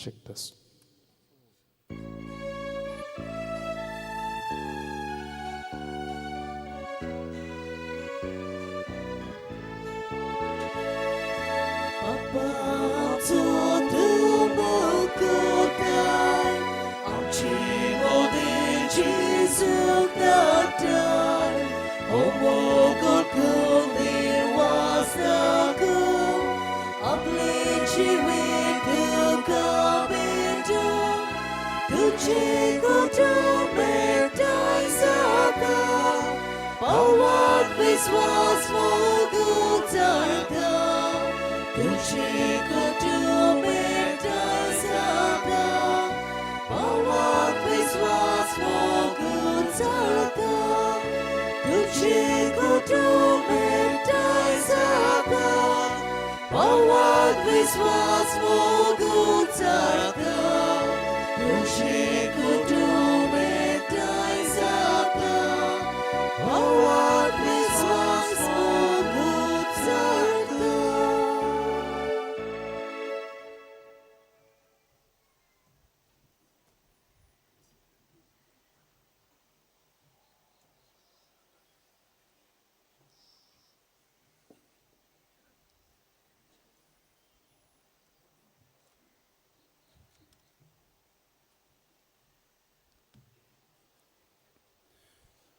शक्त आसूं. विश्वास मोगू चलता तुझे कुटुंबेटा जाता पावाक विश्वास मोगू चलता तुझे कुटुंबेटा जाता पावाक विश्वास मोगू चलता तुझे कुटुंबेटा जाता पावाक विश्वास मोगू चलता.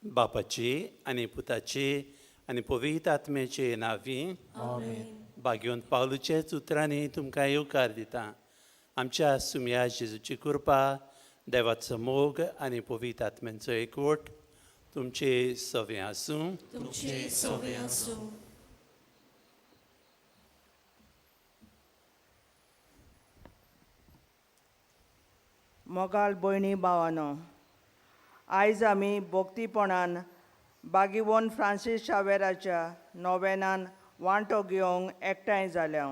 बापाची आनी पुताची आनी पवित्र आत्म्याचे नांवी भाग्यवंत पावलूचेच उतरांनी तुमकां येवकार दिता. आमच्या सुमया जेजूची कृपा, देवाचो मोग आनी पवित्र आत्म्यांचो एकवट तुमचे सवे आसूं. तुमचे सवे आसूं. मोगाल भयणी भावानो, आयज आमी भक्तीपणान बागीवन फ्रांसीस शावेराच्या नोवेनान वांटो घेवंक एकठांय जाल्या.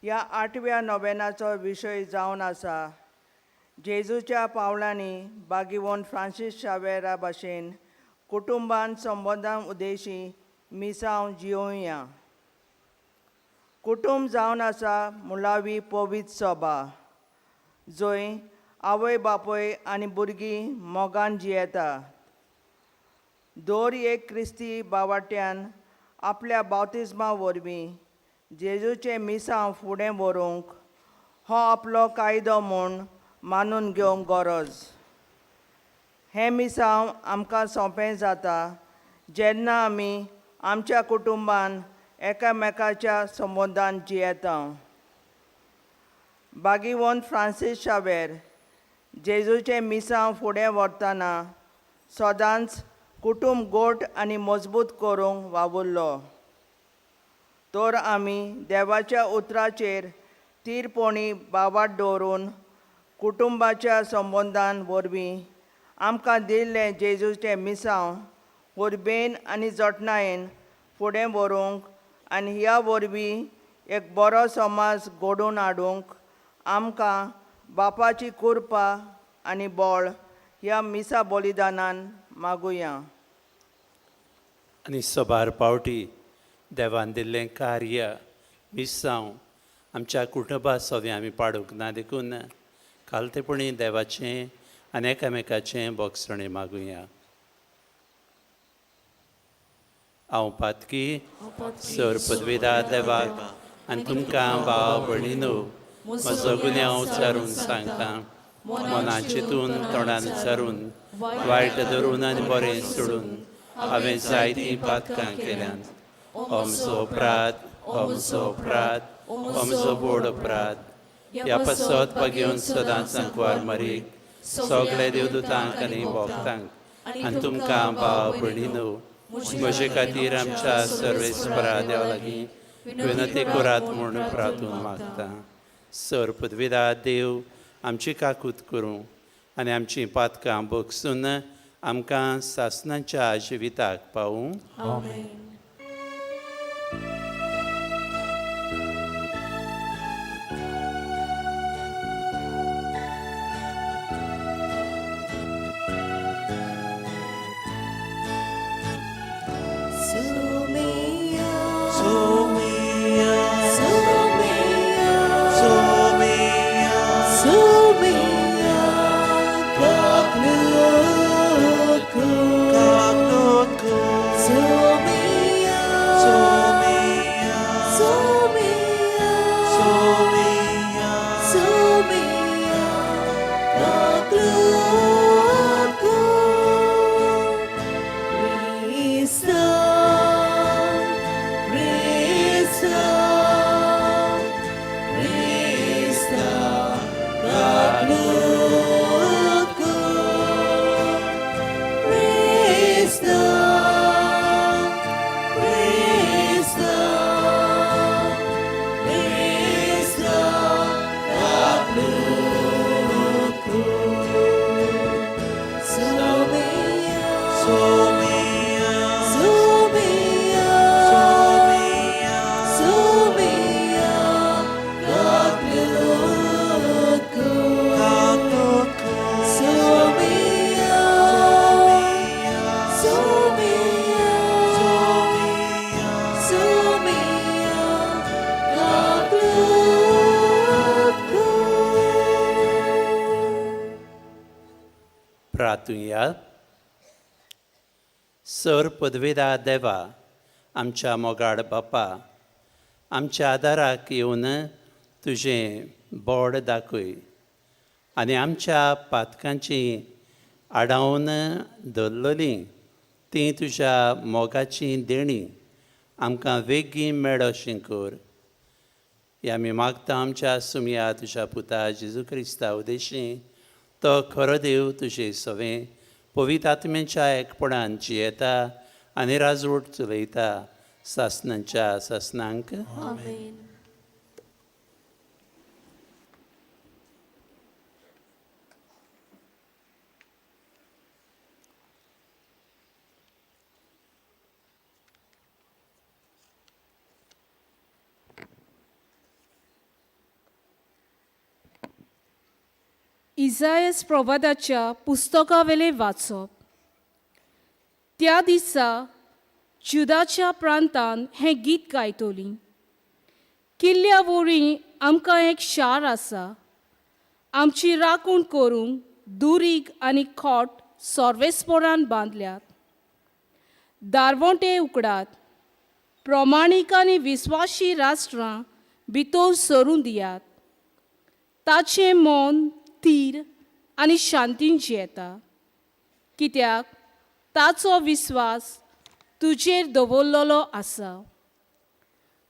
ह्या आठव्या नोवेनाचो विशय जावन आसा जेजूच्या पावलांनी बागीवन फ्रांसीस शावेरा भाशेन कुटुंबान संबंदां उद्देशी मिसांव जियोया. कुटुंब जावन आसा मुळावी पवित्र सभा, जंय आवय बापूय आनी भुरगीं मोगान जियेता. दर एक क्रिस्ती बावाट्यान आपल्या बावतिज्मा वरवीं जेजूचें मिसांव फुडें व्हरूंक हो आपलो कायदो म्हूण मानून घेवंक गरज. हें मिसांव आमकां सोंपें जाता जेन्ना आमी आमच्या कुटुंबान एकामेकाच्या संबंदान जियेता. बागीवन फ्रांसीस शावेर जेजूचें मिसांव फुडें व्हरतना सदांच कुटुंब गोट आनी मजबूत करूंक वावुरलो. तर आमी देवाच्या उतराचेर तीरपणी बावाट दवरून कुटुंबाच्या संबंदान वरवीं आमकां दिल्लें जेजूचें मिसांव उर्बेन आनी जतनायेन फुडें व्हरूंक आनी ह्या वरवीं एक बरो समाज घडोवन हाडूंक आमकां बापाची कृपा आनी बळ ह्या मिसा बलिदानान मागुया. आनी सबार पावटी देवान दिल्लें कार्य मिसांव आमच्या कुटुंबा सवें आमी पाडूंक ना, देखून खालतेपणी देवाचें आनी एकामेकाचें बोगसणें मागुया. हांव पातकी सर पदवेदार देवाक आनी तुमकां भाव भयणीनो म्हजो गुन्यांव उच्चारून सांगता. मनान चिंतून तोंडान उच्चारून वायट धरून आनी बरें सोडून हांवें जायतीं पातकां केल्यांत. हो म्हजो अपराध, हो म्हजो अपराध, हो म्हजो व्हड अपराध. ह्या पासत भाग्योवन सदांच सांकवार मरीक सगळे देवदूतांक आनी भक्तांक आनी तुमकां भाव भयणीनो म्हजे खातीर आमच्या सर्वेस्परा देवा लागीं विनंती करात म्हूण प्रार्थून मागता. सर पदवेदार देव आमची काकूत करूं आनी आमचीं पातकां बगसून आमकां सासणाच्या जिविताक पावूं. Amen. Sumia, Sumia, Sumia, Sumia, प्रार्थुया. सर पदवेदा देवा, आमच्या मोगाड बापा, आमच्या आदाराक येवन तुजें बोड दाखय आनी आमच्या पातकांची आडावन धरलेलीं तीं तुज्या मोगाची देणी आमकां वेगीं मेळोशी कर. हे आमी मागता आमच्या सुमया तुज्या पुता जेजू क्रिस्ता उदेशी, तो खरो देव तुजे सवें पवित्र आत्म्याच्या एकपणान जियेता आनी राजवट चलयता सासनांच्या सासनांक. आमेन. इजायस प्रवादाच्या पुस्तकावेलें वाचप. त्या दिसा जुदाच्या प्रांतान हें गीत गायतली. किल्ल्या वरी आमकां एक शार आसा, आमची राखण करूंक दुरीग आनी खोट सोर्वेस्पोरान बांदल्यात. दारवंटे उकडात, प्रमाणीक आनी विस्वाशी राष्ट्रां भितर सरून दियात. ताचें मन थीर आनी शांतीन जियेता, कित्याक ताचो विस्वास तुजेर दवरलेलो आसा.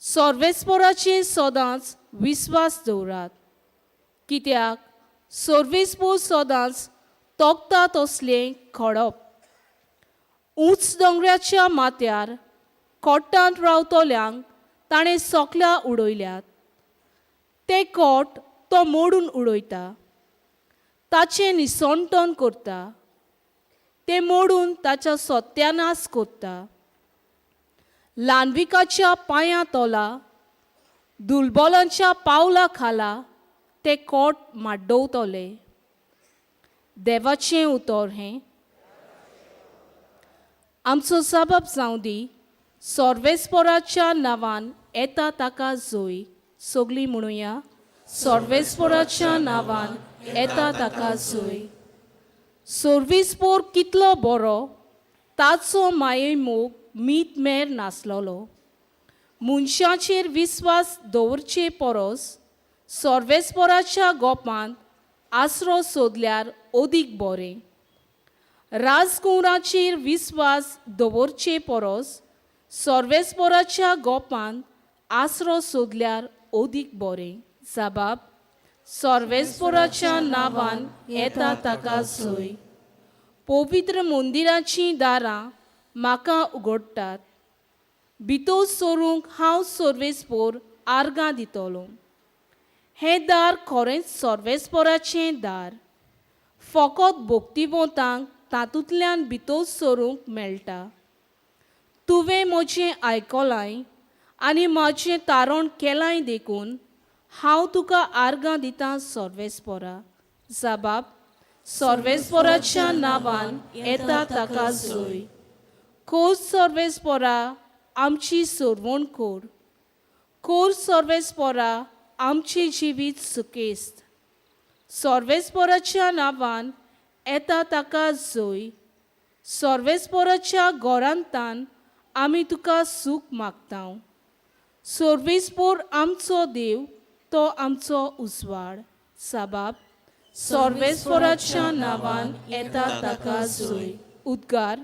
सोर्वेस्पोराचेर सदांच विस्वास दवरात, कित्याक सोर्वेस्पोर सदांच तोखता तसलें खडप. ऊंच दोंगराच्या माथ्यार कोट्टांत रावतल्यांक ताणें सोकल्या उडयल्यात. तें कोट तो मोडून उडयता, ताचें निसणटण करता, तें मोडून ताच्या सत्यानाश करता. ल्हानविकाच्या पांयां तोला, दुलबोलांच्या पावला खाला ते कोट माड्डवतले. देवाचें उतर हें. आमचो साबाब जावं दी. सोर्वेस्पोराच्या नांवान येता ताका जोय. सगळीं म्हणुया, सोर्वेस्पोराच्या नांवान येता ताका जोय. सोर्विस्पोर कितलो बरो, ताचो माये मोग मीत मेर नासलोलो. मनशाचेर विस्वास दवरचे परस सोर्वेस्पोराच्या गोपांत आसरो सोदल्यार अदीक बरें. राजकुंवराचेर विस्वास दवरचे परस सोर्वेस्पोराच्या गोपांत आसरो सोदल्यार अदीक बरें. साबाब सोर्वेस्पोराच्या नांवान येता ताका सोय. पवित्र मंदिराचीं दारां म्हाका उगडटात, भितर सरूंक हांव सोर्वेस्पोर आर्गां दितलो. हें दार खरेंच सोर्वेस्पोराचें दार, फकत भक्तिवंतांक तातूंतल्यान भितर सरूंक मेळटा. तुवें म्हजें आयकलांय आनी म्हजें तारण केलांय देखून हांव तुका आर्गां दितां सोर्वेस्पोरा. जाबाब सोर्वेस्पोराच्या नांवान येता ताका जोय. कोर सोर्वेस्पोरा आमची सोरवण कोर. कोर सोर्वेस्पोरा आमचें जिवीत सुकेस्त. सोर्वेस्पोराच्या नांवान येता ताका जोय. सोर्वेस्पोराच्या गोरांतान आमी तुका सूख मागता. सोर्वेस्पोर आमचो देव, तो आमचो उजवाड. साबाब सोर्वेस्पोराच्या नांवान येता ताका जोय. उद्गार.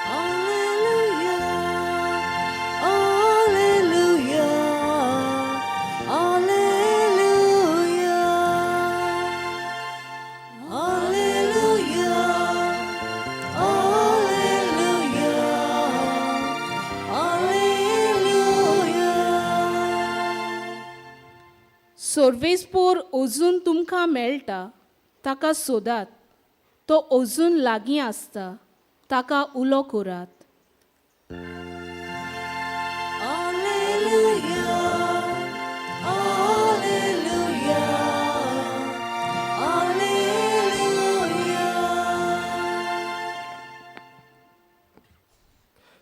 Alleluia, Alleluia, Alleluia, Alleluia, Alleluia, Alleluia. सोर्वेस्पोर अजून तुमकां मेळटा, ताका सोदात. तो अजून लागीं आसता, ताका उलो करात. Alleluia, Alleluia, Alleluia.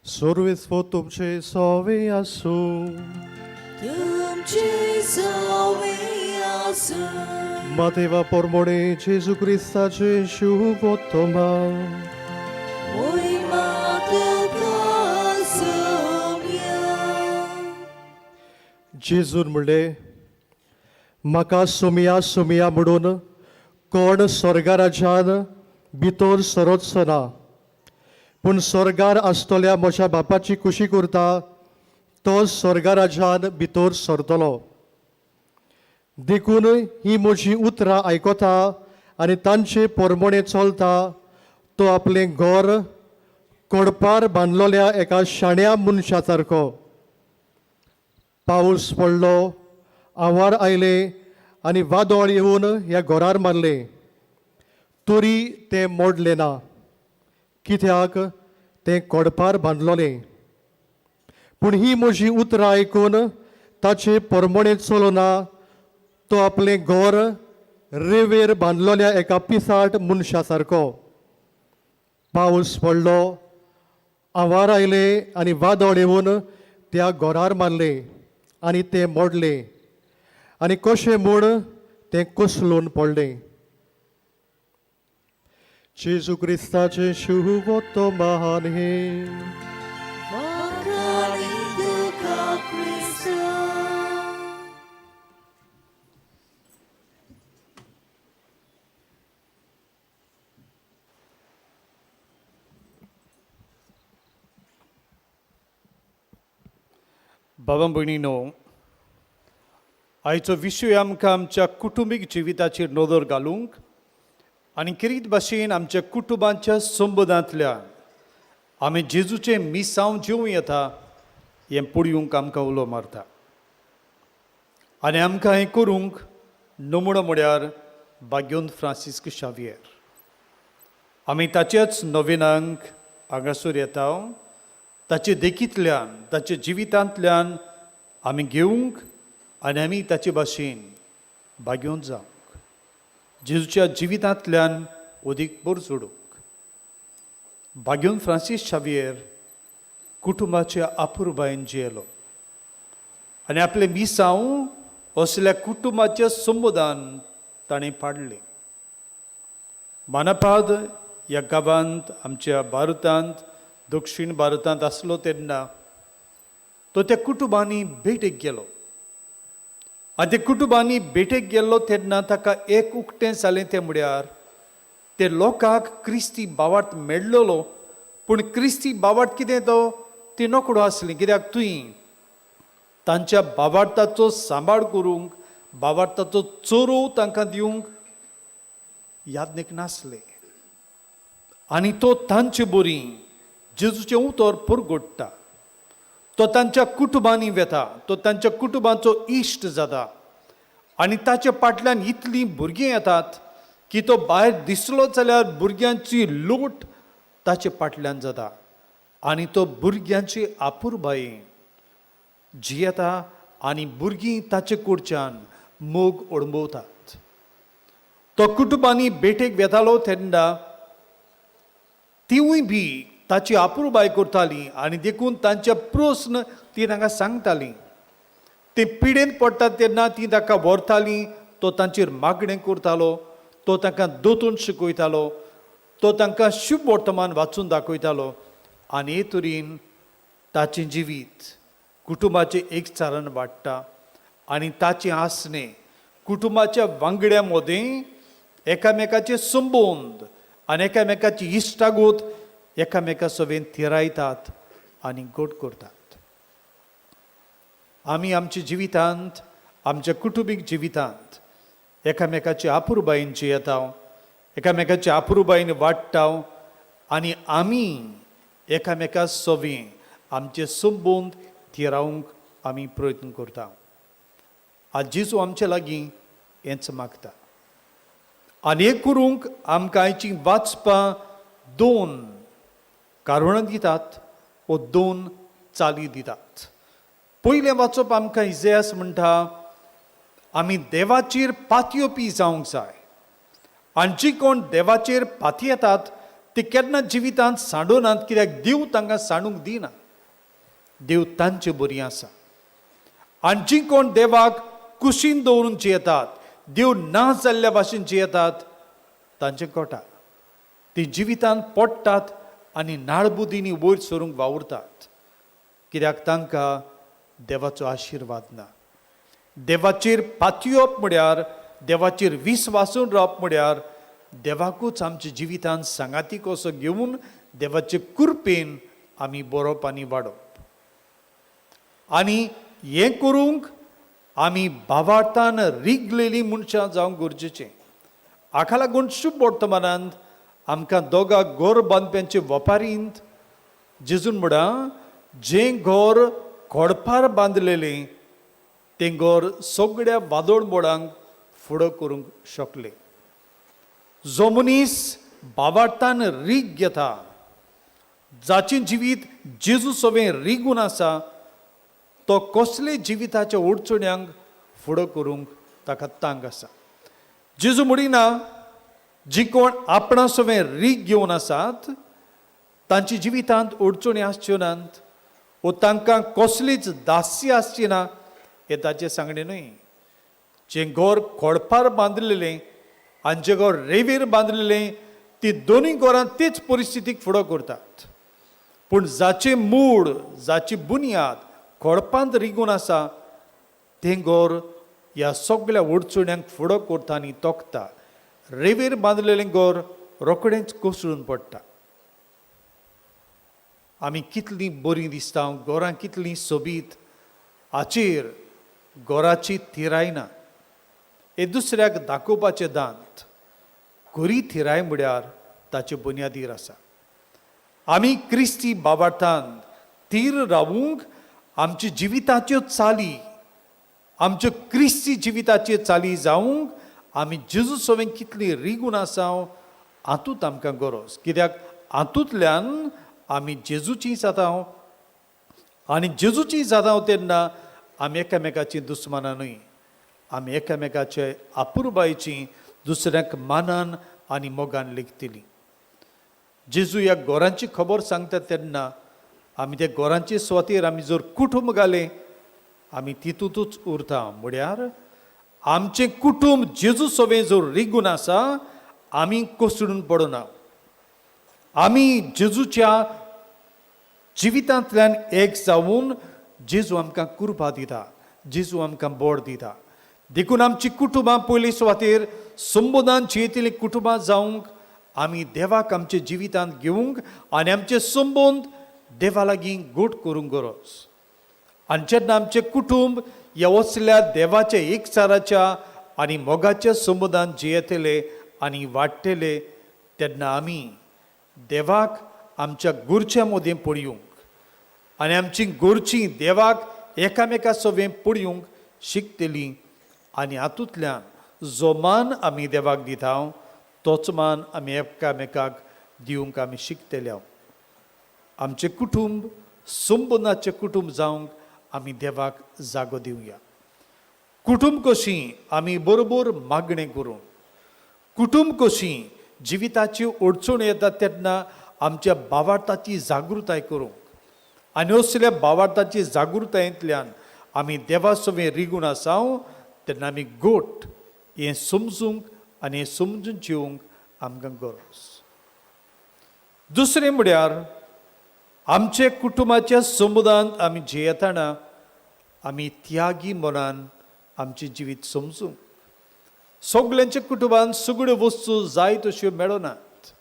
सोर्विस्पो तुमचे सवे आसूं. तुमचे सवे आसूं. मातेवा पोरमोणे जेजू क्रिस्ताचे शुभोत्तमा. मोहिमा तुका सोम्या. जेजून म्हणलें, म्हाका सोमया सोमया म्हणून कोण स्वर्गाराज्यान भितर सरचो ना, पूण स्वर्गार आसतल्या म्हज्या बापाची खुशी करता तो स्वर्गाराज्यान भितर सरतलो. देखून ही म्हजी उतरां आयकता आनी तांचे पोरमोणे चलता तो आपलें घर कोडपार बांदलोल्या एका शाण्या मनशा सारको. पावस पडलो, आवार आयलें आनी वादळ येवन ह्या घरार मारलें, तरी तें मोडलें ना, कित्याक तें कोडपार बांदलोलें. पूण ही म्हजी उतरां आयकून ताचे पोरमोणे चलना तो आपलें घर रेंवेर बांदलोल्या एका पिसाट मनशा सारको. पावस पडलो, आवार आयलें आनी वादळ येवन त्या घरार मारलें आनी तें मोडलें आनी कशें म्हूण तें कोसळून पडलें. जेजू क्रिस्ताचें शुभोत्तमान हें. वाखाणी तुका क्रिस्ता. बाबा भयणीनो, आयचो विशय आमकां आमच्या कुटुंबीक जिविताचेर नदर घालूंक आनी किरीत भाशेन आमच्या कुटुंबाच्या संबंदांतल्यान आमी जेजूचें मिसांव जेवं येता हें पळोवंक आमकां उलो मारता. आनी आमकां हें करूंक नमुणो म्हळ्यार बाग्योन फ्रांसिस्क शावियर. आमी ताच्याच नविनांक हांगासर येता, ताचे देखींतल्यान ताच्या जिवितांतल्यान आमी घेवंक आनी आमी ताचे भाशेन बागेवन जावंक, जेजूच्या जिवितांतल्यान अदीक भर जोडूंक. बाग्योन फ्रांसीस शावियर कुटुंबाच्या आपुरबायेन जियेलो आनी आपलें मिसांव असल्या कुटुंबाच्या संबोधान ताणें पाडलें. मानापाद ह्या गांवांत आमच्या भारतांत, दक्षिण भारतांत आसलो तेन्ना तो त्या कुटुंबांनी भेटेक गेलो आनी त्या कुटुंबांनी भेटेक गेल्लो तेन्ना ताका एक उकतें जालें, तें म्हळ्यार ते लोकांक क्रिस्ती बावार्थ मेळ्ळलो, पूण क्रिस्ती बावार्थ कितें तो ती नकडो आसली, कित्याक तुंय तांच्या बावार्थाचो सांबाळ करूंक, बावार्थाचो चोरोव तांकां दिवंक यादनीक नासले. आनी तो तांचे बरी जेजूचें उतर परगोडटा, तो तांच्या कुटुंबांनी वेता, तो तांच्या कुटुंबांचो इश्ट जाता आनी ताच्या फाटल्यान इतलीं भुरगीं येतात की तो भायर दिसलो जाल्यार भुरग्यांची लूट ताचे फाटल्यान जाता आनी तो भुरग्यांची आपुरबायेन जियेता आनी भुरगीं ताचे कडच्यान मोग अणभवतात. तो कुटुंबांनी भेटेक वेतालो तेन्ना तिवूय बी ताची आपुरबाय करताली आनी देखून तांचे प्रस्न ती तांकां सांगताली. ती पिडेन पडटात तेन्ना ती ताका व्हरताली, तो तांचेर मागणें करतालो, तो तांकां दोतून शिकयतालो, तो तांकां शुभ वर्तमान वाचून दाखयतालो आनी हे तरेन ताचें जिवीत कुटुंबाचें एकचारान वाडटा आनी ताचें आसणें कुटुंबाच्या वांगड्यां मदीं एकामेकाचे संबंद आनी एकामेकाची इश्टागत एकामेका सवेन थिरायतात आनी गोड करतात. आमी आमच्या जिवितांत, आमच्या कुटुंबीक जिवितांत एकामेकाचे आपुरबायेन जियेता, एकामेकाचे आपुरबायेन वाडटा आनी आमी एकामेका सवें आमचे संबंद थिरावंक आमी प्रयत्न करता. आज जेजू आमचे लागीं हेंच मागता आनी हें करूंक आमकां आयचीं वाचपां दोन कारणां दितात वो दोन चाली दितात. पयलें वाचप आमकां इजेयास म्हणटा, आमी देवाचेर पातयेवपी जावंक जाय आनी जी कोण देवाचेर पातयेतात ती केन्ना जिवितांत सांडूनात, कित्याक देव तांकां सांडूंक दिना, देव तांचे बरी आसा. आनी जी कोण देवाक कुशीन दवरून जियेतात देव ना जाल्ल्या भाशेन जियेतात तांचें कोटा. ती जिवितांत पडटात आनी नाळबुदींनी वयर सरूंक वावुरतात, कित्याक तांकां देवाचो आशिर्वाद ना. देवाचेर पातयेवप म्हळ्यार, देवाचेर विस्वासून रावप म्हळ्यार देवाकूच आमच्या जिवितांत सांगाती कसो घेवन देवाचे कृपेन आमी बरोवप आनी वाडोवप. आनी हें करूंक आमी भावार्थान रिगलेलीं मनशां जावंक गरजेचें. हाका लागून शुभ वर्तमानांत आमकां दोगा घर बांदप्यांचे वपारींत जेजून म्हळां, जें घर खोडपार बांदलेलें तें घर सगळ्या वादोळ मोडांक फुडो करूंक शकलें. जो मनीस भावार्थान रीग घेता, जाचें जिवीत जेजू सवें रिगून आसा, तो कसले जिविताच्या अडचण्यांक फुडो करूंक ताका तांक आसा. जेजू म्हणिना जी कोण आपणा सवें रीग घेवन आसात तांच्या जिवितांत अडचणी आसच्यो नात वो तांकां कसलीच दासी आसची ना, हें ताचें सांगणें न्हय. जें घर खोडपार बांदलेलें आनी जें घर रेंवेर बांदलेलें ती दोनूय घरां तेच परिस्थितीक फुडो करतात. पूण जाचें मूळ, जाची बुन्याद खोडपांत रिगून आसा तें घर ह्या सगळ्या अडचण्यांक फुडो करता आनी तोखता. रेंवेर बांदलेलें घर रोखडेंच कोसळून पडटा. आमी कितलीं बरीं दिसता, घरां कितलीं सोबीत, हाचेर घराची थिराय ना. हे दुसऱ्याक दाखोवपाचें दांत खरी थिराय म्हळ्यार ताचे बुन्यादीर आसा. आमी क्रिस्ती बाबार्थान थीर रावूंक आमच्या जिविताच्यो चाली, आमच्यो क्रिस्ती जिविताच्यो चाली जावंक आमी जेजू सवें कितली रिगून आसा हातूंत आमकां गरज. कित्याक हातूंतल्यान आमी जेजूची जाता आनी जेजूची जाता तेन्ना आमी एकामेकाची दुस्मानां न्हय, आमी एकामेकाचे आपुरबायची दुसऱ्यांक मानान आनी मोगान लेखतली. जेजू ह्या गोरांची खबर सांगता तेन्ना आमी त्या गोरांचे सुवातेर आमी जर कुटुंब घालें आमी तितूंतच उरता. म्हळ्यार आमचें कुटुंब जेजू सवें जर रिगून आसा आमी कोसळून पडना. आमी जेजूच्या जिवितांतल्यान एक जावन जेजू आमकां कृपा दिता, जेजू आमकां बोड दिता. देखून आमची कुटुंबां पयली सुवातेर संबोधान जियेतलीं कुटुंबां जावंक आमी देवाक आमच्या जिवितांत घेवंक आनी आमचे संबंद देवा लागीं गोट करूंक गरज. आनी जेन्ना आमचें कुटुंब ह्या वसल्या देवाच्या एकचाराच्या आनी मोगाच्या संबंदान जियेतले आनी वाडटले तेन्ना आमी देवाक आमच्या गोरच्या मदीं पळोवंक आनी आमची गोरची देवाक एकामेका सवें पळोवंक शिकतली. आनी हातूंतल्यान जो मान आमी देवाक दिता तोच मान आमी एकामेकाक दिवंक आमी शिकतले. आमचें कुटुंब संबंदाचें कुटुंब जावंक आमी देवाक जागो दिवया. कुटुंब कशीं आमी बरोबर मागणें करूं, कुटुंब कशीं जिविताची अडचण येता तेन्ना आमच्या भावार्थाची जागृताय करूंक आनी असल्या भावार्थाची जागृतायेंतल्यान आमी देवा सवें रिगून आसा तेन्ना आमी गोट हें समजूंक आनी हें समजून जिवंक आमकां गरज. दुसरें म्हळ्यार आमचे कुटुंबाच्या समुदायांत आमी जियेतना आमी त्यागी मनान आमचें जिवीत समजूंक. सगल्यांच्या कुटुंबान सगळ्यो वस्तू जाय तश्यो मेळनात.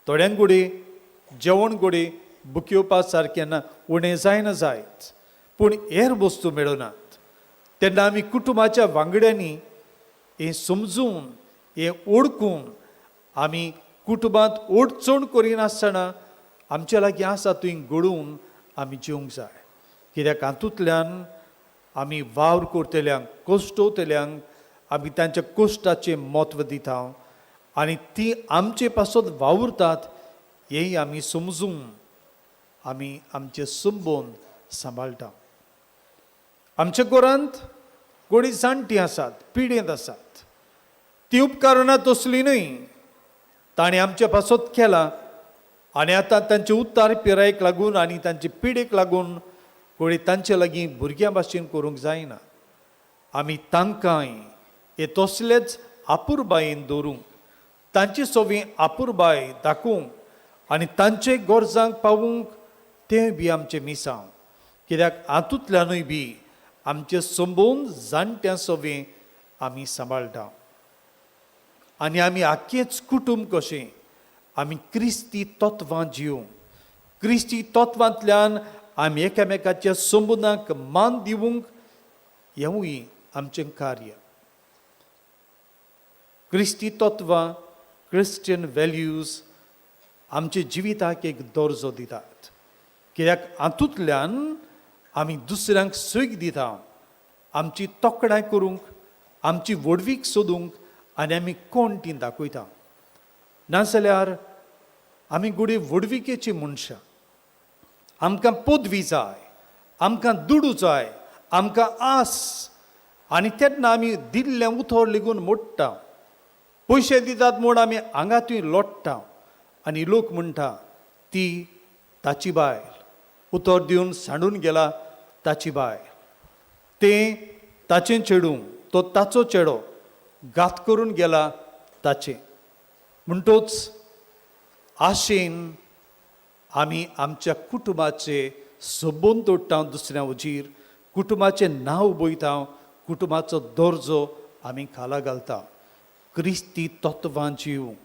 थोड्यांक गोडी जेवण गोडी बुकयोवपा सारकें ना, उणें जायना जायत, पूण हेर वस्तू मेळनात. तेन्ना आमी कुटुंबाच्या वांगड्यांनी हें समजून हें ओळखून आमी कुटुंबांत अडचण करिनासतना आमच्या लागीं आसा थंय घडोवन आमी जेवंक जाय. कित्याक हातूंतल्यान आमी वावर करतल्यांक, कश्टवतल्यांक आमी तांच्या कश्टाचें म्हत्व दिता आनी ती आमचे पासत वावुरतात हेंय आमी समजून आमी आमचे संबंद सांबाळटा. आमच्या घरांत कोणी जाणटीं आसात, पिडेंत आसात, ती उपकारणां तसलीं न्हय, ताणें आमच्या पासत केलां आनी आतां तांचे उत्तर पिरायेक लागून आनी तांचे पिडेक लागून कोणी तांचे लागीं भुरग्यां भाशेन करूंक जायना. आमी तांकांय हे तसलेच आपुरबायेन दवरूंक, तांचे सवी आपुरबाय दाखोवंक आनी तांचे गरजांक पावूंक तें बी आमचें मिसांव. कित्याक हातूंतल्यानूय बी आमचें संबंद जाणट्यां सवी आमी सांबाळटा आनी आमी आख्खेंच कुटूंब कशें आमी क्रिस्ती तत्वां जिवंक, क्रिस्ती तत्वांतल्यान आमी एकामेकाच्या संबंदांक मान दिवंक हेंवूय आमचें कार्य. क्रिस्ती तत्वां, क्रिस्टियन वेल्यूज आमच्या जिविताक एक दर्जो दितात, कित्याक हातूंतल्यान आमी दुसऱ्यांक सैग दिता आमची तोखणाय करूंक, आमची व्हडवीक सोदूंक आनी आमी कोण ती दाखयता. नाजाल्यार आमी घडये व्हडविकेची मनशां, आमकां पदवी जाय, आमकां दुडू जाय, आमकां आस, आनी तेन्ना आमी दिल्लें उतर लेगून मोडटा. पयशे दितात म्हूण आमी हांगा थंय लोट्टा आनी लोक म्हणटा ती ताची बायल, उतर दिवन सांडून गेला ताची बायल, तें ताचें चेडूं, तो ताचो चेडो, घात करून गेला ताचें. म्हणटोच आशेन आमी आमच्या कुटुंबाचे सबंद तोडटा दुसऱ्या वजीर, कुटुंबाचें नांव उबयता, कुटुंबाचो दर्जो आमी खाला घालता. क्रिस्ती तत्वां जिवंक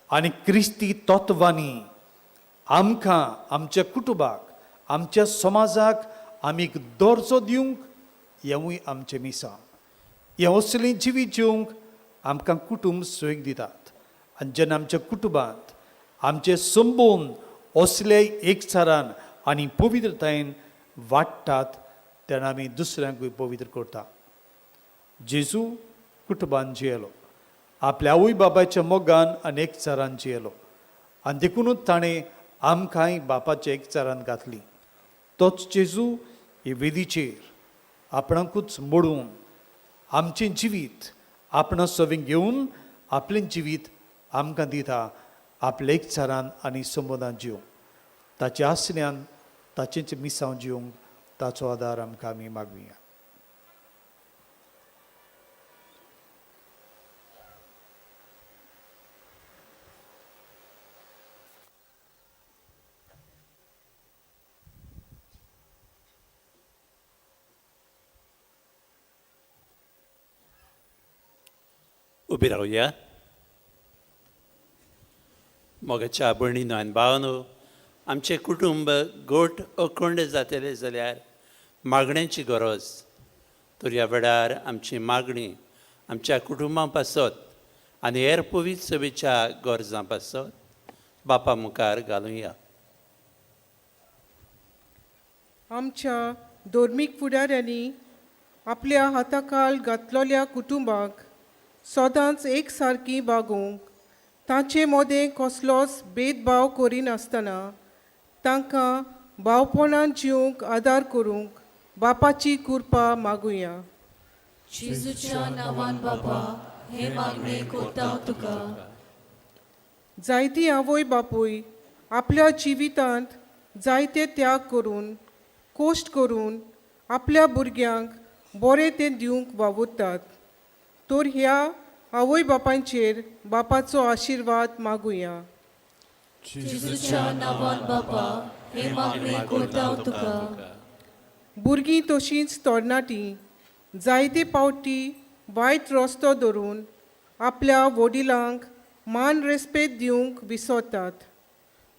आनी क्रिस्ती तत्वांनी आमकां, आमच्या कुटुंबाक, आमच्या समाजाक आमी एक दर्जो दिवंक हेंवूय आमचें मिसांव. हें असलें जिवीत जिवंक आमकां कुटुंब सोयीक दितात आनी जेन्ना आमच्या कुटुंबांत आमचे संबंद असले एकचारान आनी पवित्रतायेन वाडटात तेन्ना आमी दुसऱ्यांकूय पवित्र करता. जेजू कुटुंबान जियेलो, आपल्या आवय बापायच्या मोगान आनी एकचारान जियेलो आनी देखुनूच ताणें आमकांय बापाच्या एकचारान घातली. तोच जेजू हे वेदीचेर आपणाकूच मोडून आमचें जिवीत आपणा सवीं घेवन आपलें जिवीत आमकां दिता आपल्या एकचारान आनी संबंदान जिवंक. ताच्या आसण्यान ताचेंच मिसांव जिवंक ताचो आदार आमकां आमी मागुया. उबी रावया. मोगाच्या भयणीनो आनी भावानो, आमचें कुटुंब गोट अखंड जातलें जाल्यार मागण्यांची गरज. तर ह्या वेळार आमची मागणी आमच्या कुटुंबां पासत आनी हेर पवित्र सभेच्या गरजां पासत बापा मुखार घालुया. आमच्या धर्मीक फुडाऱ्यांनी आपल्या हाताखाल घातलेल्या कुटुंबाक सदांच एक सारकी वागोवंक, तांचे मदें कसलोच भेदभाव करिनासतना तांकां भावपणान जिवंक आदार करूंक बापाची कृपा मागुया. जेजूच्या नांवान बापा हे मागणें करता तुका. जायती आवय बापूय आपल्या जिवितांत जायते त्याग करून, कश्ट करून आपल्या भुरग्यांक बरें तें दिवंक वावुरतात, तर ह्या आवय बापायचेर बापाचो आशिर्वाद मागुया. जेजूच्या नांवान बापा हे मागणें करता तुका. भुरगीं तशींच तरणाटीं जायते पावटी वायट रस्तो धरून आपल्या वडिलांक मान रेस्पेद दिवंक विसरतात,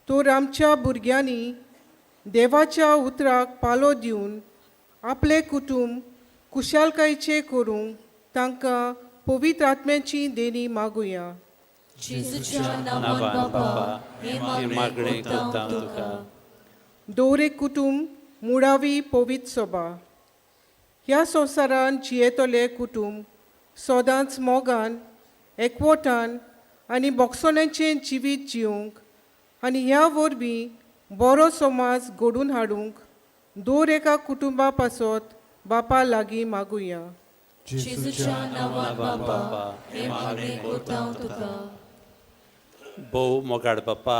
तर आमच्या भुरग्यांनी देवाच्या उतराक पालो दिवन आपलें कुटूंब खुशालकायेचें करूंक तांकां पवित्र आत्म्याची देणी मागुया. जेजूच्या नांवान बापा हे मागणें करता तुका. दवरे कुटूंब मुळावी पवित्र सभा. ह्या संवसारान जियेतले कुटूंब सदांच मोगान, एकवटान आनी बोगसोण्याचें जिवीत जिवंक आनी ह्या वरवीं बरो समाज घडोवन हाडूंक दर एका कुटुंबा पासत बापा लागीं मागुया. जेजूच्या नांवान बापा हे मागणें करता तुका. भोव मोगाड बापा,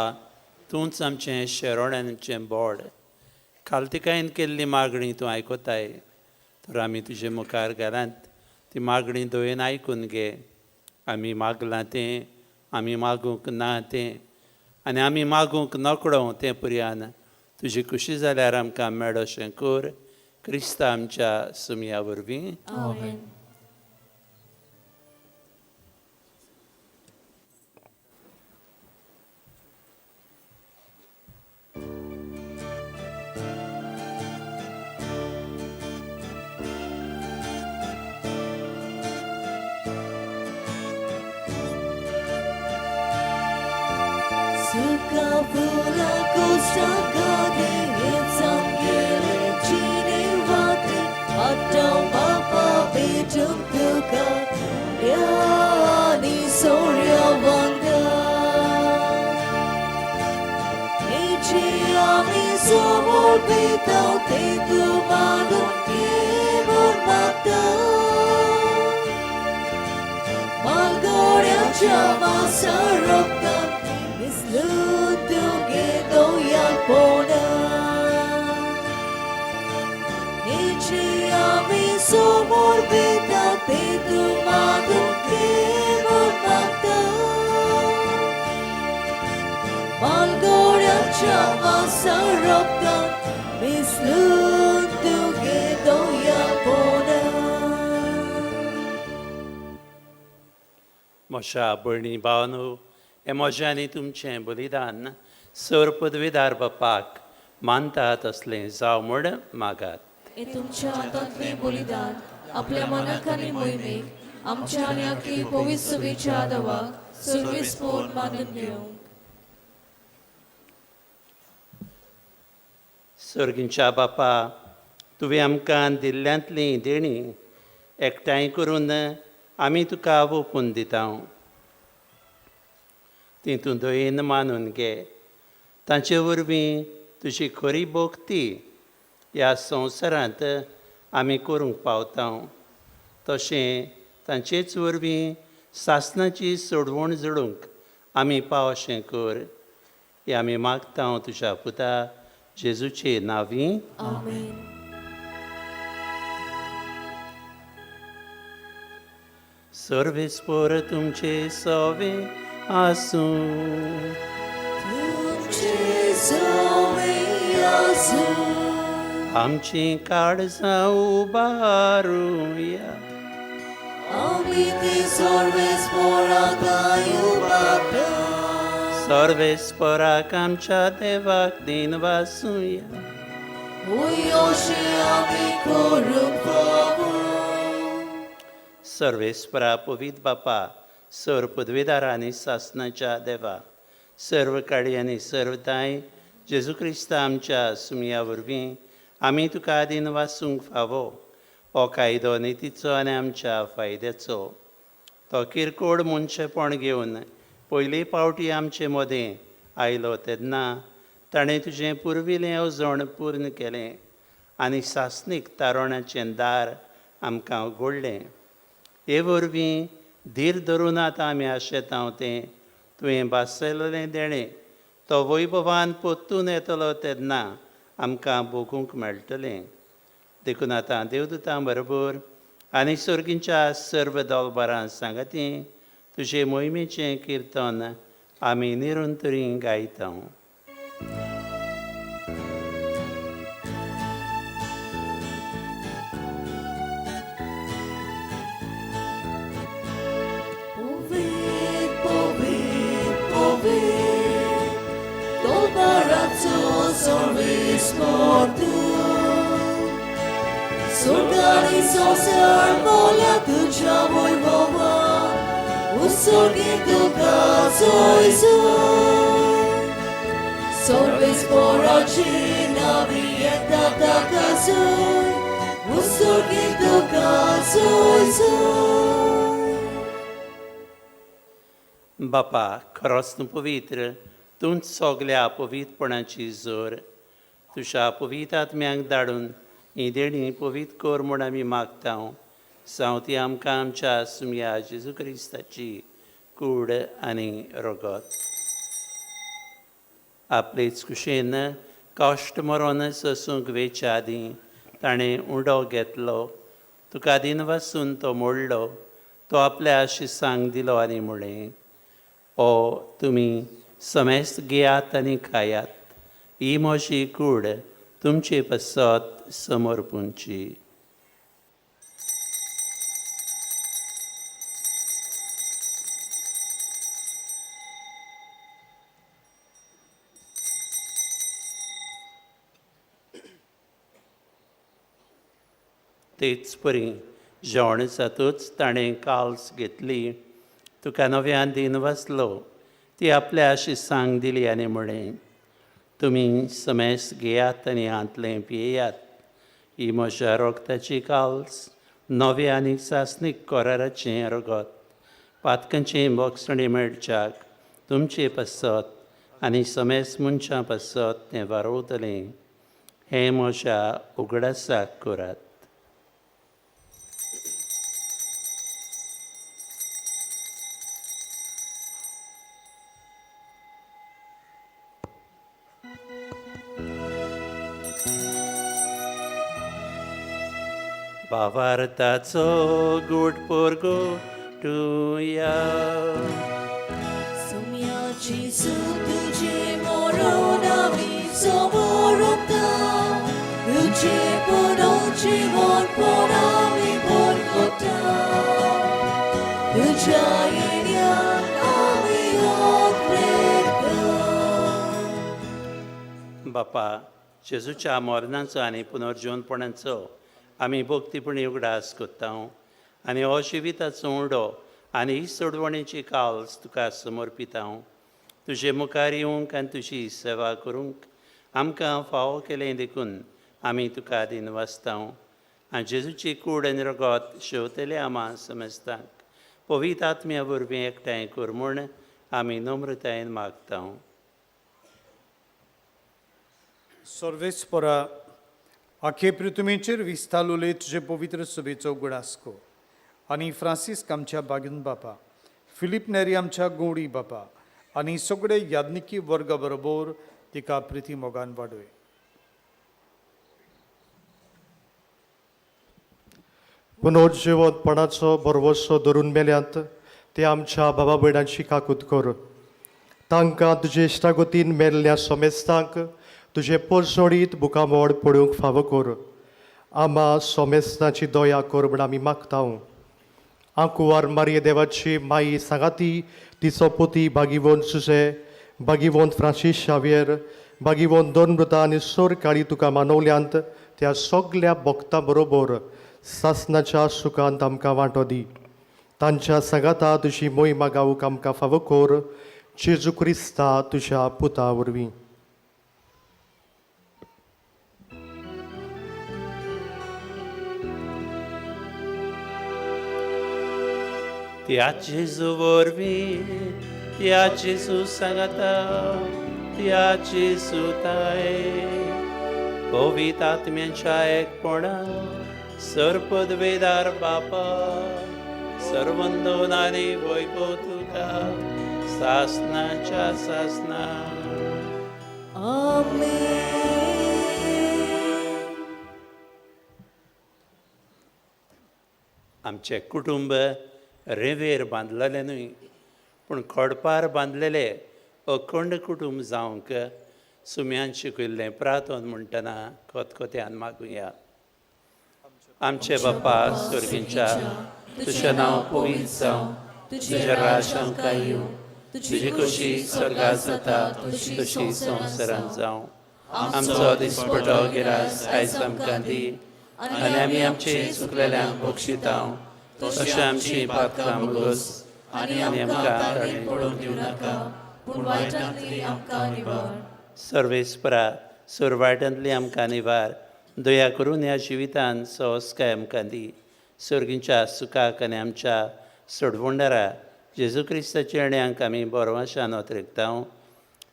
तूंच आमचें शेरोण आनी आमचें बोड. खालतिकायेन केल्ली मागणी तूं आयकताय, तर आमी तुजे मुखार घालात ती मागणी दयेन आयकून घे. आमी मागलां तें, आमी मागूंक ना तें आनी आमी मागूंक नकळो तें पुरयान तुजी खुशी जाल्यार आमकां मेळोशें कर, क्रिस्ता आमच्या सुमया वरवीं. आमेन. Suka pula kustaka de chine vate atau bapa betung tuka yani surya wanga Eche ami somor petau te tu madun kemur mata मालगोड्याच्या मासा रक्तान मिसळून तुगे दोयाक पोना. हेचे आमी समोर पेता ते तूं मागूंक केवळ मागता. मालगोड्याच्या मासा रक्तान मिसळून तुगे दोयाक पोना. म्हज्या भयणी भावानू, हें म्हजें आनी तुमचें बलिदान सर पदवीदार बापाक मानता तसलें जावं म्हूण मागात. हे तुमच्या हातांतलें बलिदान आपल्या मनाक आनी मोहिमेक आमच्या आनी आखी पवित्र सभेच्या देवाक सर्वीस पोट मानून घेवंक. सर्गींच्या बापा, तुवें आमकां दिल्ल्यांतलीं देणीं एकठांय करून आमी तुका ओंपून दिता. ती तूं दयेन मानून घे. तांचे वरवीं तुजी खरी भक्ती ह्या संवसारांत आमी करूंक पावता. तशें तांचेच वरवीं सासणाची सोडवण जोडूंक आमी पाव अशें कर. हें आमी मागता तुज्या पुता जेजूचे नांवी. आमेन. सर्वेस्पोर तुमचे सवे आसूं. तुमचे सवे आसूं. आमचीं काळजां उबारुया. आमी ती सर्वेस्पोराक उबारता. सर्वेस्पोराक आमच्या देवाक दीन वासुया. अशें आमी करूंक फावो. सर्वेस्परा पवित्र बापा, सर्व पदवीदारा आनी सासणाच्या देवा, सर्व काळी आनी सर्व ताय जेजू क्रिस्ता आमच्या सुमया वरवीं आमी तुका दीन वासूंक फावो. हो कायदो नितीचो आनी आमच्या फायद्याचो. तो किरकोळ मनशेपण घेवन पयले पावटी आमचे मदें आयलो तेन्ना ताणें तुजें पुर्विलें येवजण पूर्ण केलें आनी सासणीक तारवण्याचें दार आमकां उगडलें. हे वरवीं धीर धरून आतां आमी आशेता तें तुवें भासयलें देणें तो वैभवान परतून येतलो तेन्ना आमकां भोगूंक मेळटलें. देखून आतां देवदूतां बरोबर आनी सर्गींच्या सर्व दोलबारां सांगाती तुजे मोहिमेचें किर्तन आमी निरंतरी गायता. Povit, povit, povit, Dolbarazzo sorvis mortu. Surgani sosar mola tuja vojvova, Usurgi tuka zoizu. Sorvis poracina vieta takazui, Usurgi tuka zoizu. बापा, खरोच तूं पवित्र, तूंच सगल्या पवित्रपणाची जोर. तुज्या पवित्र आत्म्यांक धाडून ही देणी पवित्र कर म्हूण आमी मागता. जावं ती आमकां आमच्या सुमया जेजू क्रिस्ताची कूड आनी रगत. आपलेच कुशेन कश्ट मरोन सोसूंक वेच्या आदीं ताणें उडो घेतलो. तुका दिनवासून तो मोडलो, तो आपल्या शिसांक दिलो आनी म्हळें, ओ तुमी समेस्त घेयात आनी खायात, ही म्हजी कूड तुमचे पासत समर्पूंची. तेच परी जेवण जातूच ताणें काल्स घेतली, तुका नव्यान दिन वाचलो, ती आपल्या शिसांक दिली आनी म्हळें, तुमी समेस्त घेयात आनी हांतलें पियेयात, ही म्हज्या रोगताची काल्स नव्या आनी सासणीक कोराराचें रगत, पातकांचें बोगसणें मेळच्याक तुमचे पासत आनी समेस्त मनशां पासत तें वारोवतलें. हें म्हज्या उगडासाक करात. भावार्थाचो गूट पोरगो टुया. सुम्याची तुझे मरण आमी समर्पता, तुझे पुनर्जीवनपण आमी बरकता, तुझ्या येण्याक आमी अपेक्षा. बापा, जेजूच्या मरणाचो आनी पुनर्जीवनपणाचो आमी भक्तीपणी उगडास करता आनी हो जिविताचो उडो आनी ही सोडवणेची काल्स तुका समर्पिता. तुजे मुखार येवंक आनी तुजी सेवा करूंक आमकां फावो केलें देखून आमी तुका दिनवासता. आनी जेजूची कूड आनी रगत शेवतले आमा समजतांक पवित्र आत्म्या वरवीं एकठांय कर म्हूण आमी नम्रतायेन मागता. सर्वेस्परा, आखे पृथ्वीचेर विस्तारलेले तुजे पवित्र सभेचो उगडास कर आनी फ्रांसीस्क आमच्या बागीन बापा, फिलीप नेरी आमच्या गोडी बापा आनी सगळे याज्ञिकी वर्गा बरोबर तिका प्रिती मोगान वाडय. पुनर्जिवंतपणाचो भरवसो धरून मेल्यात ते आमच्या बाबा भयणांची काकूत कर. तांकां तुजे इश्टागतीन मेल्ल्या सोमेस्तांक तुजे पोरसोडीत बुकामोड पडूंक फावो कर. आमा सोमेस्तांची दया कर म्हण आमी मागता. आंकुवार मारये देवाची माई सांगाती तिचो पोती बागीवंत सुसे, बागीवंत फ्रांसीस शावियर, बागीवंत दोन मृता आनी सोर काळी तुका मानवल्यांत त्या सगल्या भक्तां बरोबर सासनाच्या सुखांत आमकां वांटो दी. तांच्या सांगाता तुजी मोहिमा गावूंक आमकां फावो कर, जेजू क्रिस्ता तुज्या पुता वरवीं. त्या जेजू वरवीं, त्या जेजू सांगाता, त्या जेजू ताय पवित्र आत्म्यांच्या एकपणा सर्पद्वेदार बापा सर्वंदोन आनी वैभव तुका सासनाच्या सासना. आमेन. आमचें कुटुंब रेंवेर बांदलेलें न्हय पूण खडपार बांदलेले अखंड कुटुंब जावंक सुम्यान शिकयल्लें प्रार्थन म्हणटना खतखत्यान मागुया. आमचे बापा स्वर्गींच्या, तुजें नांव पवित्र जावं, तुजें राज्य आमकां येवं, तुजी खोशी स्वर्गात जाता तशी संवसारांत जावं. आमचो दिसपटो गिरास आयज आमकां दी आनी आमी आमचे चुकलेल्यांक बक्षिता तशें आमची पातकां मुगोस आनी आमकां ताणें पडूंक दिवं नाका, पूण वायटांतली आमकां निवार. सर्वेस्परा, सुरवायटांतली आमकां निवार. दया करून ह्या जिवितान सहजकाय आमकां दी. सर्गींच्या सुखाक आनी आमच्या सोडवणदारा जेजू क्रिस्ताच्या येण्याक आमी बरवाशान अतरेकता.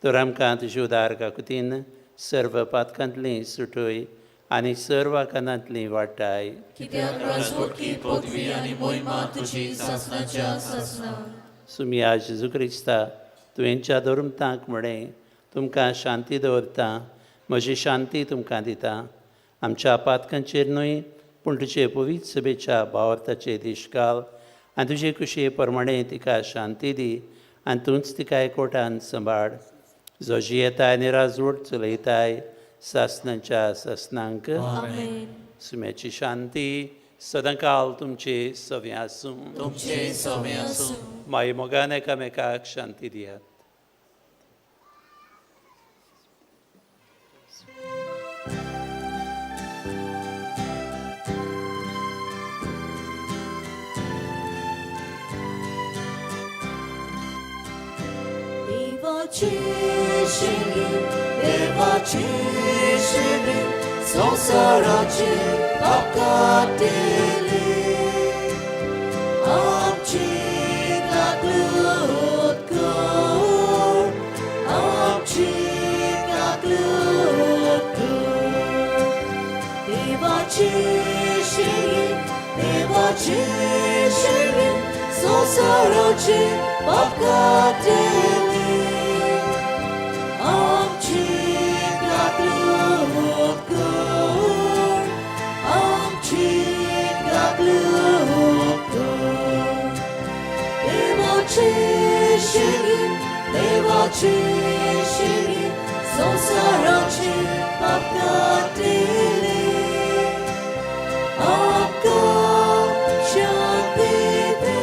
तर आमकां तुजी उदार काकुतीन सर्व पातकांतली सुटय आनी सर्व आकांतांतली वाटाय. कित्याक राजवटकी पदवी आनी मोहिमा तुजी सासनाच्या सासना. सुमिया जेजू क्रिस्ता, तुवेंच्या धर्मतांक म्हळें, तुमकां शांती दवरता, म्हजी शांती तुमकां दिता. आमच्या पातकांचेर न्हय पूण तुजे पवित्र सभेच्या भावार्थाचे देश घाल आनी तुजे कुशे प्रमाणे तिका शांती दी आनी तूंच तिका एकवटान सांबाळ, जो जियेताय आनी राजवट चलयताय सासनाच्या सासनांक. सुम्याची शांती सदांकाल तुमचे सवे आसूं. तुमचे सवे आसूं. माई मोगान एकामेकाक शांती दियात. देवाची शिरी, देवाची शिरी, संवसाराची पाप काडटली. आमची काकूत कर, आमची काकूत कर. देवाची शिरी, देवाची शिरी, संवसाराची पाप काडटली. आमची काकूत कर, आमची काकूत कर. देवाची शिरी, देवाची शिरी, संवसाराची पाप काडटली. आमकां शांती दी,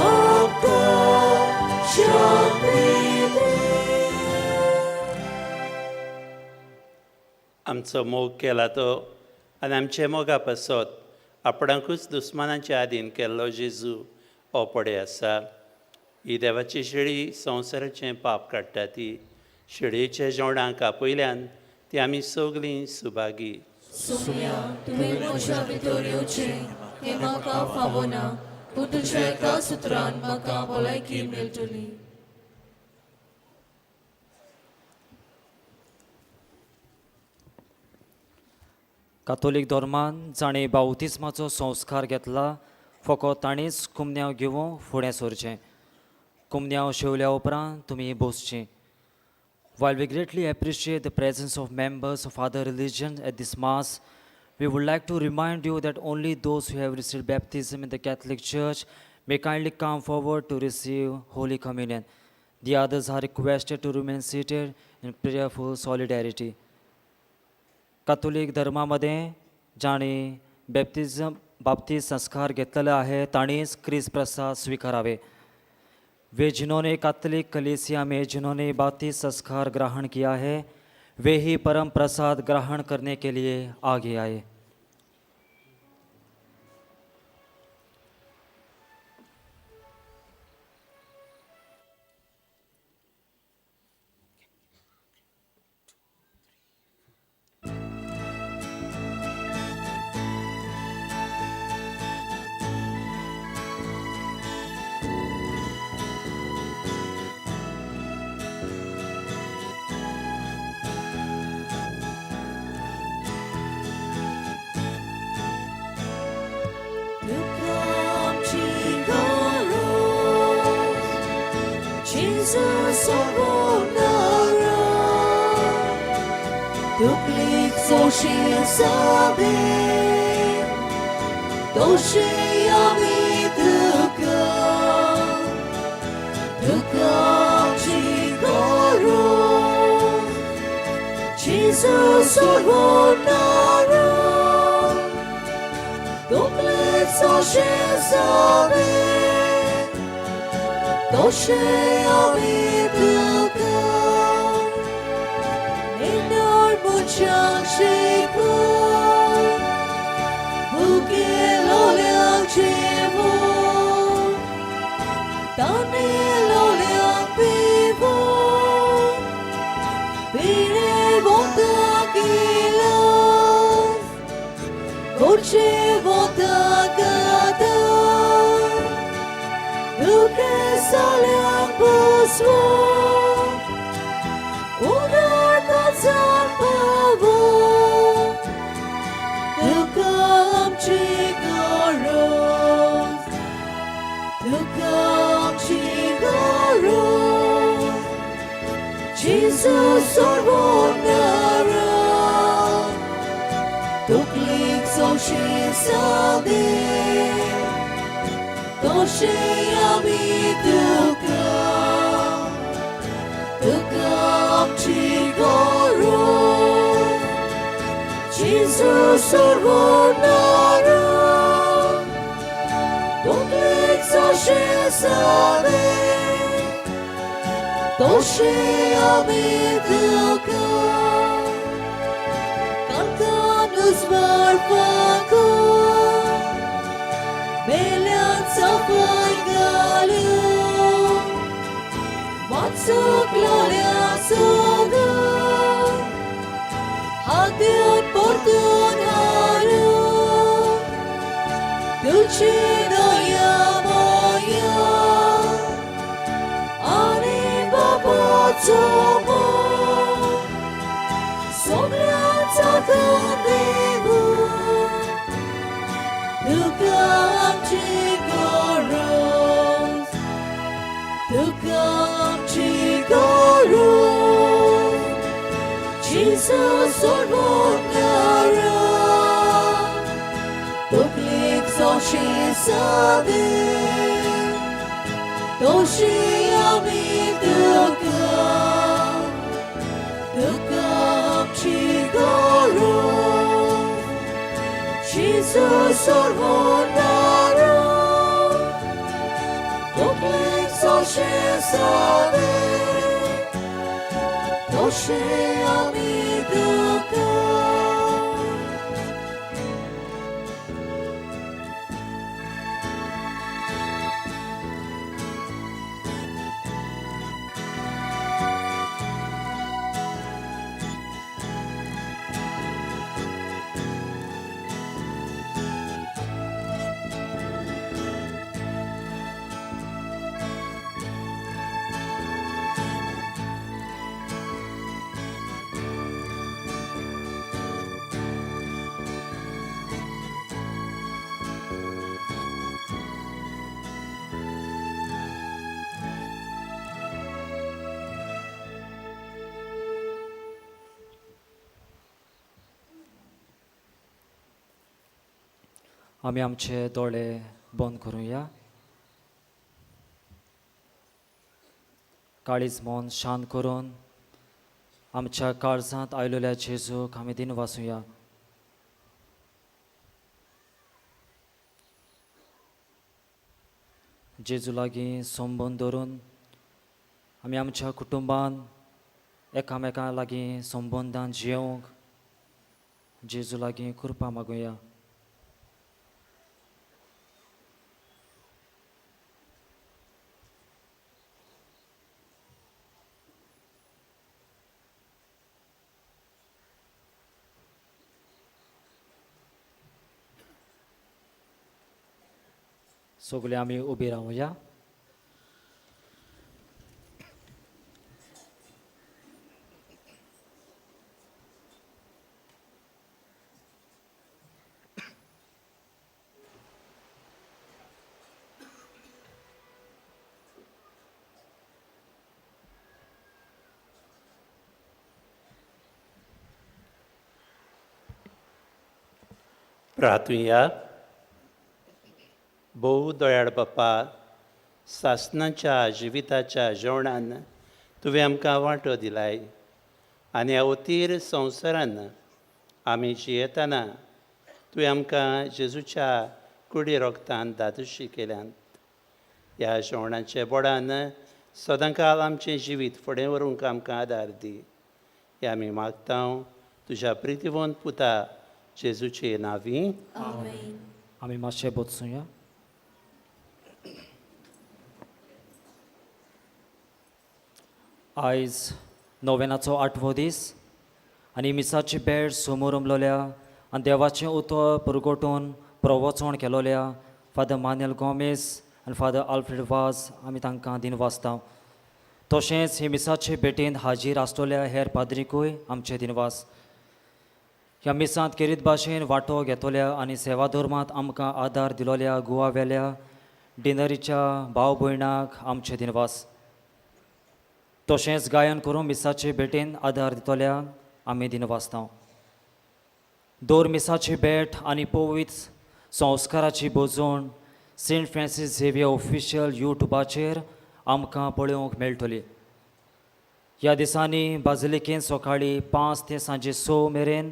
आमकां शांती दी. आमचो मोग केला तो आनी आमचे मोगा पासत आपणाकूच दुस्मानाच्या आदीन केल्लो जेजू हो पडे आसा. ही देवाची शेळी संवसाराचें पाप काडटा. ती शेळयेच्या जेवणाक आपयल्यान ती आमी सगलीं सुभागी. सुम्या, तुवें म्हज्या भितर येवचें हें म्हाका फावना, पूण तुज्या एका सुत्रान म्हाका भलायकी मेळटली. कातोलीक धर्मान जाणें बावतिस्माचो संस्कार घेतला फकत ताणीच कुमन्यांव घेवंक फुडें सरचें. कुमन्यांव शेवल्या उपरांत तुमी बसचीं. While we greatly appreciate the presence of members of other religions at this Mass, we would like to remind you that only those who have received baptism in the Catholic Church may kindly come forward to receive Holy Communion. The others are requested to remain seated in prayerful solidarity. कातोलीक धर्मामध्ये जाणें बॅप्तिझम बाप्तीज संस्कार घेतलेले आहे तांणीच क्रिस्त प्रसाद स्वीकारावे. वे जिन्होंने Catholic कलीसिया में जिन्होंने बाप्तीज संस्कार ग्रहण किया है, वे ही परम प्रसाद ग्रहण करने के लिए आगे आए. तुका आमची गरज, Jesus सोडवणारा. तकलीफ सोशी साबे, दोशी आमी तुका. तुका आमची गरज, Jesus सोडवणारा. तकलीफ सोशी साबे, दोशी आमी तुका. Enorm मनशाक शिकून, भुकेलोल्यांक जेवण, तानेलोल्यांक पिवून, पिडेवंताक इलाज, गरजेवंताक आदार, दुखेस्तल्यांक बसवून, उदार काळजान पावोवंक. तुका आमची गरज, तुका आमची गरज, Jesus सोडवणारा. तकलीफ सादे तशें आमी तुका तुका आमची गरज जेजू सोडवणारा तकलेक जशें जालें तशें आमी तुका कांतान उजवाडपाक मेल्यान सफाय घालून वाचूंक सदां हात्यान परतून हाडून तुजी दया माया आनी बापाचो मोग सगळ्यांचा देव तुका आमची गरज तुका आमची गरज जेजू सोडवणारा तकलेक जशें जालें तशें आमी तुका तुका आमची गरज जेजू सोडवणारा तकलेक जशें जालें तशें आमी तुका. आमी आमचे दोळे बंद करुया. काळीज मन शांत करून आमच्या काळजांत आयलेल्या जेजूक आमी दिन वाचुया. जेजू लागीं संबंद दवरून आमी आमच्या कुटुंबान एकामेकां लागीं संबंदान जियोवंक जेजू लागीं कृपा मागुया. सगळे आमी उबी रावया. प्रार्थुया. भोव दयाळ बापा, सासनाच्या जिविताच्या जेवणान तुवें आमकां वांटो दिलाय आनी अवतीर संवसारान आमी जियेतना तुवें आमकां जेजूच्या कुडी रोगतान दादोशी केल्यात. ह्या जेवणाचे बोडान सदांकाल आमचें जिवीत फुडें व्हरूंक आमकां आदार दी. हे आमी मागता तुज्या प्रितीवंत पुता जेजूचे नांवी. आमी मातशें बसुया. आयज नोवेनाचो आठवो दीस आनी मिसाची बेड समोर उमलोल्या आनी देवाचें उतर पुरगोटून प्रवचण केलोल्या फादर मानेल गोमेस आनी फादर आल्फ्रेड वाज आमी तांकां दिन वाचता. तशेंच हे मिसाचे भेटेन हाजीर आसतल्या हेर पाद्रीकूय आमचे दिनवास. ह्या मिसांत केरीत भाशेन वांटो घेतल्या आनी सेवा धर्मांत आमकां आदार दिलोल्या गोवा वेल्या डिनरीच्या भाव भयणाक आमचे दिनवास. तशेंच गायन करून मिसाचे भेटेन आदार दितल्या आमी दिनवासता. दोर मिसाची भेट आनी पवित्र संस्काराची भोजवण सेंट फ्रांसीस झेवियर ऑफिशियल यूट्यूबाचेर आमकां पळोवंक मेळटली. ह्या दिसांनी बाजिलिकेन सकाळीं 5 ते सांजे 6 मेरेन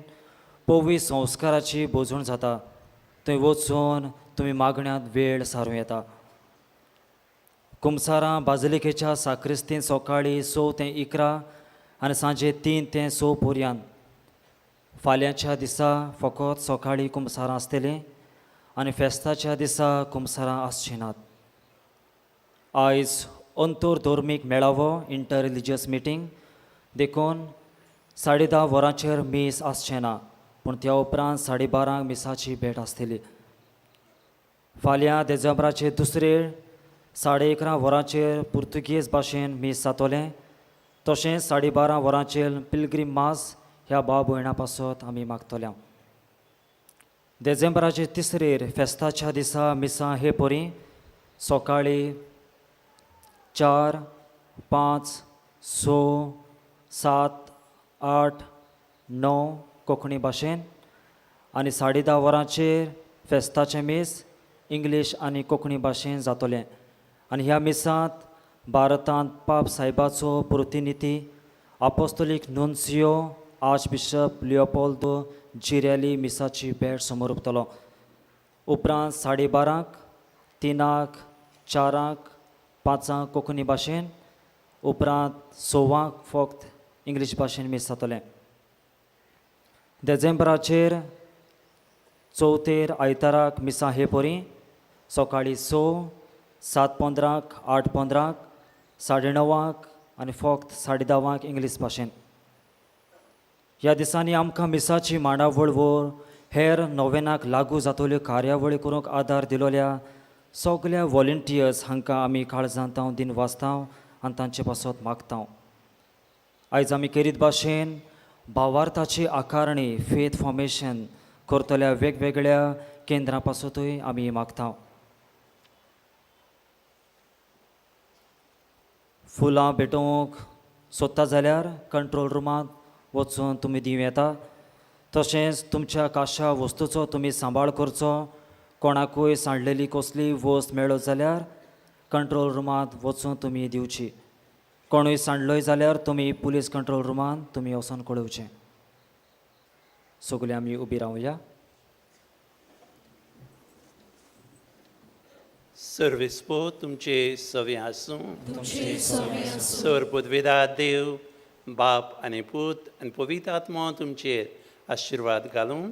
पवी संस्काराची भोजवण जाता. थंय वचून तुमी मागण्यांत वेळ सारूं येता. कुमसारां बाजिलिकेच्या साक्रिस्तीन सकाळीं 6 ते 11 आनी सांजे 3 ते 6 पर्यंत. फाल्यांच्या दिसा फकत सकाळीं कुमसारां आसतलीं आनी फेस्ताच्या दिसा कुमसारां आसचीं नात. आयज अंतर धर्मीक मेळावो इंटर रिलिजियस मिटींग देखून 10:30 वरांचेर मीस आसचें ना, पूण त्या उपरांत 12:30 मिसाची भेट आसतली. फाल्यां देजेंब्राचे दुसरे 11:30 वरांचेर पुर्तुगेज भाशेन मीस जातलें. तशेंच 12:30 वरांचेर पिलग्रीम मास ह्या भाव भयणां पासत आमी मागतल्या. देजेंब्राचे तिसरेर फेस्ताच्या दिसा मिसां हे परी सकाळीं 4, 5, 6, 7, 8, 9 कोंकणी भाशेन आनी 10:30 वरांचेर फेस्ताचें मीस इंग्लीश आनी कोंकणी भाशेन जातलें. आनी ह्या मिसांत भारतांत पाप साहेबाचो प्रतिनिधी आपोस्तोलीक नुन्सियो आर्चबिशप लियोपोल्दो जिरेली मिसाची भेट समर्पतलो. उपरांत 12:30, 3, 4, 5 कोंकणी भाशेन, उपरांत 6 फक्त इंग्लीश भाशेन मीस जातलें. देजेंब्राचेर चवथेर आयताराक मिसां हे परी सकाळीं 6, 7:15, 8:15, 9:30 आनी फक्त 10:30 इंग्लीश भाशेन. ह्या दिसांनी आमकां मिसाची मांडावळ वर हेर नोवेनाक लागू जातल्यो कार्यावळी करूंक आदार दिलोल्या सगल्या वॉलंटियर्स हांकां आमी काळजांत दिन वाचता आनी तांचे पासत मागता. आयज आमी केरीत भाशेन भावार्थाची आकारणी फेथ फॉर्मेशन करतल्या वेगवेगळ्या केंद्रां पासतूय आमी मागता. फुलां भेटोवंक सोदता जाल्यार कंट्रोल रुमांत वचून तुमी दिवं येता. तशेंच तुमच्या काशा वस्तूचो तुमी सांबाळ करचो. कोणाकूय सांडलेली कसली वस्त मेळत जाल्यार कंट्रोल रुमांत वचून तुमी दिवची. कोणूय सांडलोय जाल्यार तुमी पुलीस कंट्रोल रुमांत तुमी वचोन कळोवचें. सगळीं आमी उबी रावया. सर्वेस पो तुमचे सवे आसूं. सर पदवेदा देव बाप आनी पूत आनी पवित्र आत्मो तुमचेर आशिर्वाद घालूं.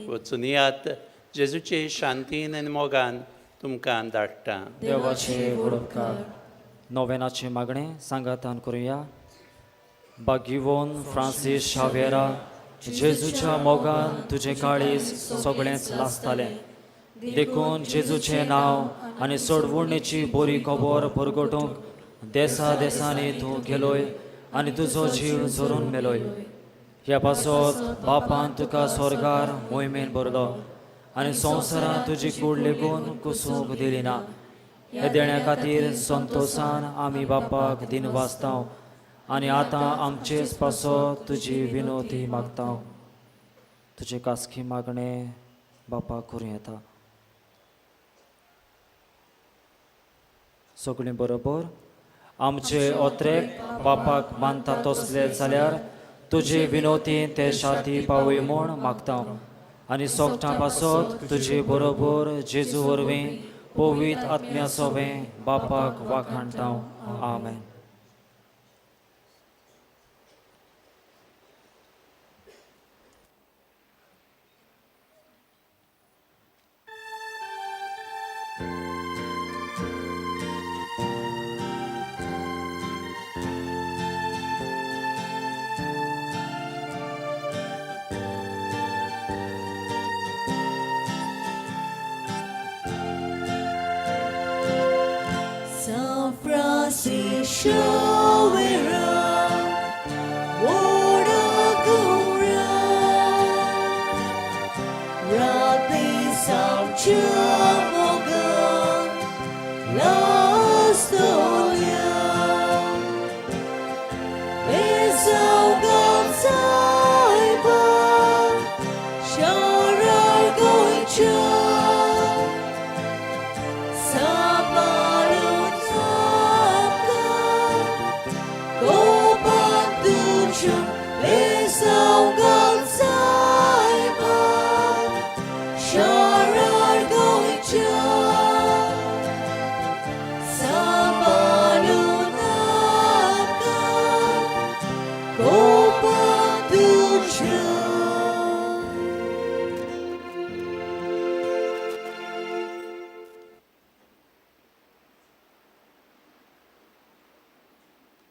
वचून यात जेजूचे शांतीन आनी मोगान तुमकां धाडटा. देवाचे उपकार. नोवेनाचें मागणें सांगातान करुया. बागिवोन फ्रांसीस शावेरा, जेजूच्या मोगान तुजें काळीज सगळेंच लासतालें, देखून जेजूचें नांव आनी सोडवणेची बरी खबर परगटूंक देसा देसांनी तूं गेलोय आनी तुजो जीव झरून मेलोय. ह्या पासत बापान तुका स्वर्गार मोहिमेन भरलो आनी संवसारांत तुजी कूड लेगून कुसूंक दिली ना. हे देण्या खातीर संतोसान आमी बापाक दिन वाचता आनी आतां आमचेच पासत तुजी विनोती मागता. तुजे कासकी मागणें बापाक करूं येता. सगळीं बरोबर आमचे ओत्रेक बापाक मानता तसले जाल्यार तुजे विनोती ते शाती पावय म्हूण मागता आनी सोगटां पासत तुजे बरोबर जेजू वरवीं पवित्र आत्म्या सोवें बापाक वाखाणटा. आमेन. San Francisco era Wodagura Rati Sam Chamoga La